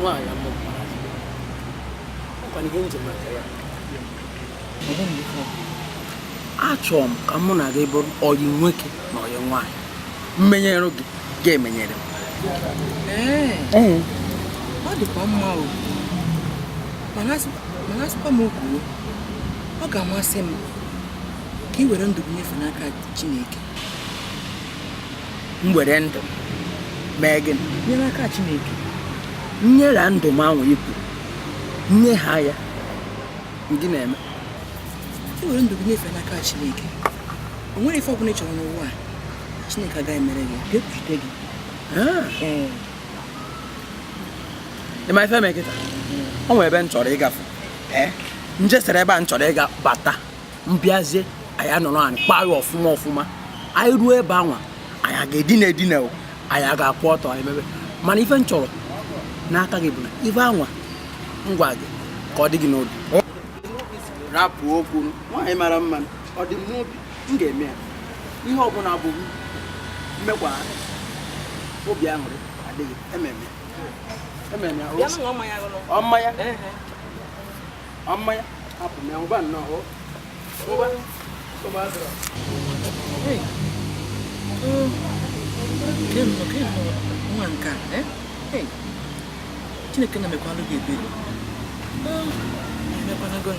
Nwaanyị amụ ọkwa ihe njem maka ya. Achọrọ m ka mụ na gị bụrụ ọyị nwoke na ọyị nwaanyị. Mmenyere gị ga-emenyere m. Ee, ọ dịkwa mma o, mana asịkwa m kwuo, ọ ga-amasị m ka ị were ndụ gị nyefee n'aka Chineke. M were ndụ mee gịnị? Nye n'aka Chineke. Nyere ndụ m anwụ ikwu nye ha ya, ndị na-eme. Ị were ndụ gị nyefee n'aka Chineke, o nwere ife ọbụla ị chọrọ n'ụwa a Chineke agaghị emere gị, ga-ekpuchite gị. Ị ma ife mee kịta? O nwere ebe m chọrọ ịgafe. Ee, njesere ebe a m chọrọ ịga bata, mbịazie anyị anọrọ anyị kpaa ya ọfụma ọfụma. Anyị ruo ebe anwa, anyị a ga-edina edina o, anyị a ga-akwụ ọtọ, anyị mebe. Mana ife m chọrọ n'aka gị bụ na ife anwa ngwa gị ka ọ dị gị n'obi. Rapụ okwu nwaanyị mara mma, ọ dị m n'obi, m ga-eme ya. Ihe ọbụla bụ mmekwa obi aṅụrị adịghị ememe ememe ya. Ọ mmanya, ọ mmanya, hapụ m ya, ngwa nnọọ, ngwa ngwa azụrụ. Nwa nke a, Chineke na-emekwalụ gị ebere. Emekwanago.